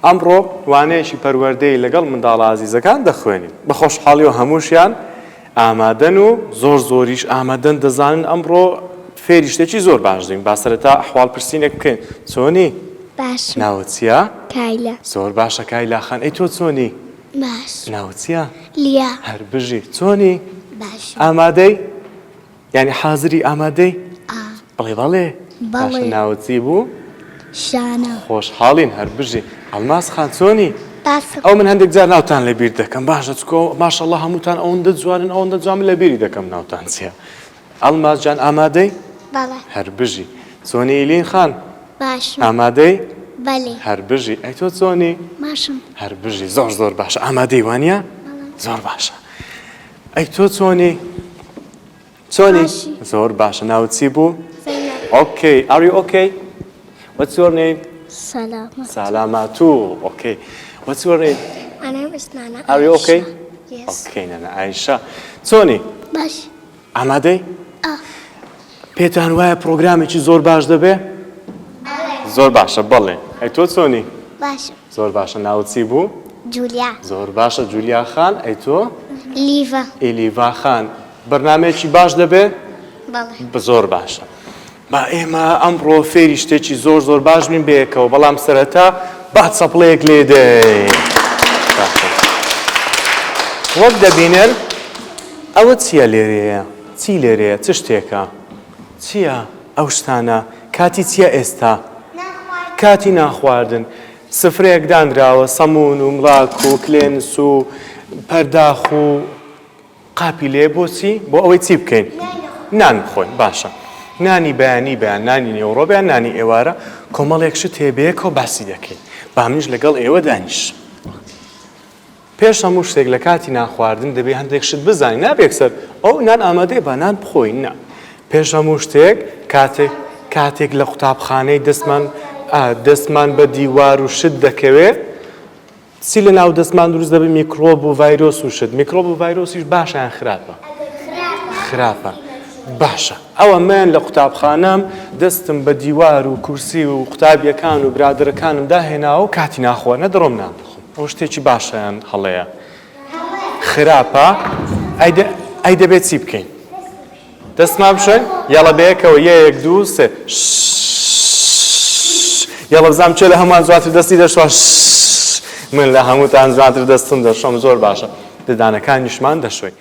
ئەمڕۆ وانەیەکی پەروەردەی لەگەڵ منداڵە ئازیزەکان دەخوێنین. بە خۆشحاڵیەوە هەمووشیان ئامادەن و زۆر زۆریش ئامادەن دەزانن ئەمڕۆ فێری شتێکی زۆر باش دەبین. با سەرەتا ئەحواڵ پرسینێک بکەین. چۆنی؟ باشم. ناوت چییە؟ کایلا. زۆر باشە کایلا خان. ئەی تۆ چۆنی؟ باش. ناوت چییە؟ لیا. هەر بژی. چۆنی؟ باشم. ئامادەی؟ یانی حازری ئامادەی؟ ئا. بڵێ بەڵێ. بەڵێ. باشە ناوت چی بوو؟ شانە. خۆشحاڵین هەر بژی. ئەڵماس خان چۆنی؟ باشم. ئەو من هەندێک جار ناوتان لە بیر دەکەم باشە چکۆ ماشەڵڵا هەمووتان ئەوەندە جوانن ئەوەندە جوان من لە بیری دەکەم ناوتان چییە؟ ئەڵماس جان ئامادەی؟ بەڵێ. هەر بژی. چۆنی ئیلین خان؟ باشم. ئامادەی؟ بەلێ. هەر بژی. ئەی تۆ چۆنی؟ باشم. هەر بژی زۆر زۆر باشە ئامادەی وانە؟ بەڵێ. زۆر باشە. ئەی تۆ چۆنی؟ چۆنی؟ زۆر باشە ناوت چی بوو؟ okay are you okay؟ What's your name? سلامات سلاماتو okay What's your name? My name is Nana Are you okay? Yes. okay نانا عایشە چۆنی؟ باش ئامادەی؟ ئا پێتان وایە پرۆگرامێکی زۆر باش دەبێ؟ زۆر باشە بەڵێ ئەی تۆ چۆنی؟ باشم زۆر باشە ناوت چی بوو؟ جولیا. زۆر باشە جولیا خان ئەی تۆ؟ لیڤا. ئیلیڤا خان بەرنامەیەکی باش دەبێ؟ بەڵێ. زۆر باشە با ئێمە ئەمڕۆ فێری شتێکی زۆر زۆر باش بین بەیەکەوە بەڵام سەرەتا با چەپڵەیەک لێ دەین. باشە. وەک دەبینن ئەوە چییە لێرەیە؟ چی لێرەیە؟ چ شتێکە؟ چییە ئەو شتانە؟ کاتی چییە ئێستا؟ کاتی نانخواردن. سفرەیەک دانراوە سەموون و مڵاک و کلێنس و پەرداخ و قاپی لێ بۆچی؟ بۆ ئەوەی چی بکەین؟ نان بخۆین. باشە نانی بەیانی بەیان نانی نێوەڕۆ بەیان نانی ئێوارە کۆمەڵێک شت هەیە بەیەکەوە باسی دەکەین. با منیش لەگەڵ ئێوە دانیشم. پێش هەموو شتێک لە کاتی نان خواردن دەبێ هەندێک شت بزانین نابێ یەکسەر ئەو نان ئامادەیە با نان بخۆین نا پێش هەموو شتێک کاتێک کاتێک لە قوتابخانەی دەستمان دەستمان بە دیوار و شت دەکەوێت چی لە ناو دەستمان دروست دەبێت میکرۆب و ڤایرۆس و شت میکرۆب و ڤایرۆسیش باشیان خراپە خراپە باشە ئەوە من لە قوتابخانەم دەستم بە دیوار و کورسی و قوتابیەکان و برادەرەکانم داهێناوە و کاتی ناخۆ نەدڕۆم نان بخۆم ئەوە شتێکی باشە یان هەڵەیە؟ خراپە ئەی دەبێت چی بکەین؟ دەستمان بشۆین؟ یاڵە بەیەکەوە یەک دوو سێ یاڵە بزانم کێ لە هەمووان جوانتر دەستی دەشوا من لە هەمووتان جوانتر دەستم دەشۆم زۆر باشە ددانەکانیشمان دەشۆین.